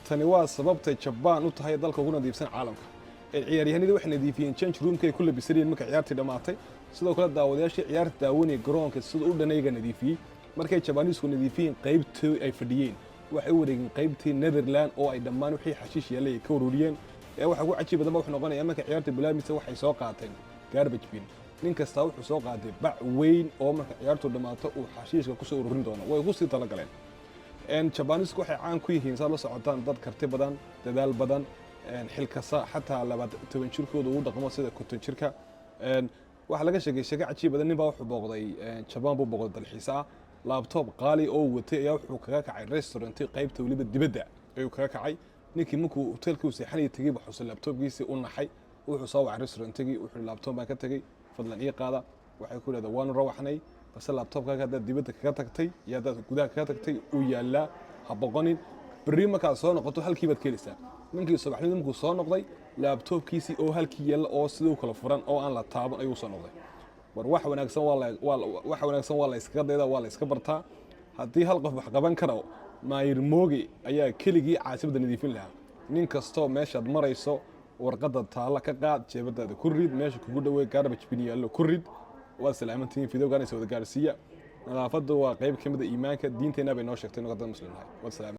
Tani waa sababtay Jabaan u tahay dalka ugu nadiifsan caalamka. Ciyaaryahanadii waxay nadiifiyeen change roomka ay ku labisanayeen marka ciyaartii dhammaatay. Sidoo kale daawadayaashii ciyaarta daawanayay garoonka sida u dhanayga nadiifiyey. Markay Jabaaniisku nadiifiyeen qaybtii ay fadhiyeen, waxay u wareegeen qaybtii Netherland oo ay dhammaan wixii xashiish yaallay ay ka ururiyeen. Ee waxa ugu cajiib badan ba wuxuu noqonayaa, marka ciyaarta bilaabmaysa waxay soo qaateen garbage bin. Nin kastaa wuxuu soo qaatay bac weyn oo marka ciyaartu dhammaato uu xashiishka kusoo ururin doono. Way ku sii talagaleen. Jabaaniisku waxay caan ku yihiin, saad la socotaan, dad karti badan, dadaal badan, xilkasa, xataa 20 jirkooda ugu dhaqmo sida 50 jirka. Waxaa laga sheegay sheeko cajiib badan. Nin baa wuxuu booqday Jabaan buu booqday dalxiis ah. Laptop qaali oo watay ayaa wuxuu kaga kacay restaurant qaybta weliba dibadda ayuu kaga kacay. Ninkii markuu hotelkii uu seexanayay tegey, wuxuuse laptopkiisii u naxay. Wuxuu soo wacay restaurantigii, wuxuu: "Laptop baan ka tegey, fadlan ii qaada." Waxay ku yidhahdeen: "Waanu rawaxnay, balse laptopkaaga haddaad dibadda kaga tagtay iyo haddaad gudaha kaga tagtay uu yaallaa, ha boqonin. Berri markaad soo noqoto halkii baad ka helaysaa." Ninkii subaxnimada markuu soo noqday, laptopkiisii oo halkii yaalla oo siduu kala furan oo aan la taaban ayuu soo noqday. War wax wanaagsan waa la waa wax wanaagsan waa la iskaga daydaa, waa la iska bartaa. Haddii hal qof wax qaban karo, Maayir Mooge ayaa keligii caasimadda nadiifin lahaa. Nin kastoo meeshaad marayso warqadda taalla ka qaad, jeebadaada ku rid, meesha kugu dhawey garbage bin yaallo ku rid. Waad salaamantihiin. Videogan is wada gaarsiiya. Nadaafaddu waa qayb ka mid a iimaanka. Diinteenna bay noo sheegtay inuu dad Muslim nahay. Waad salaaman.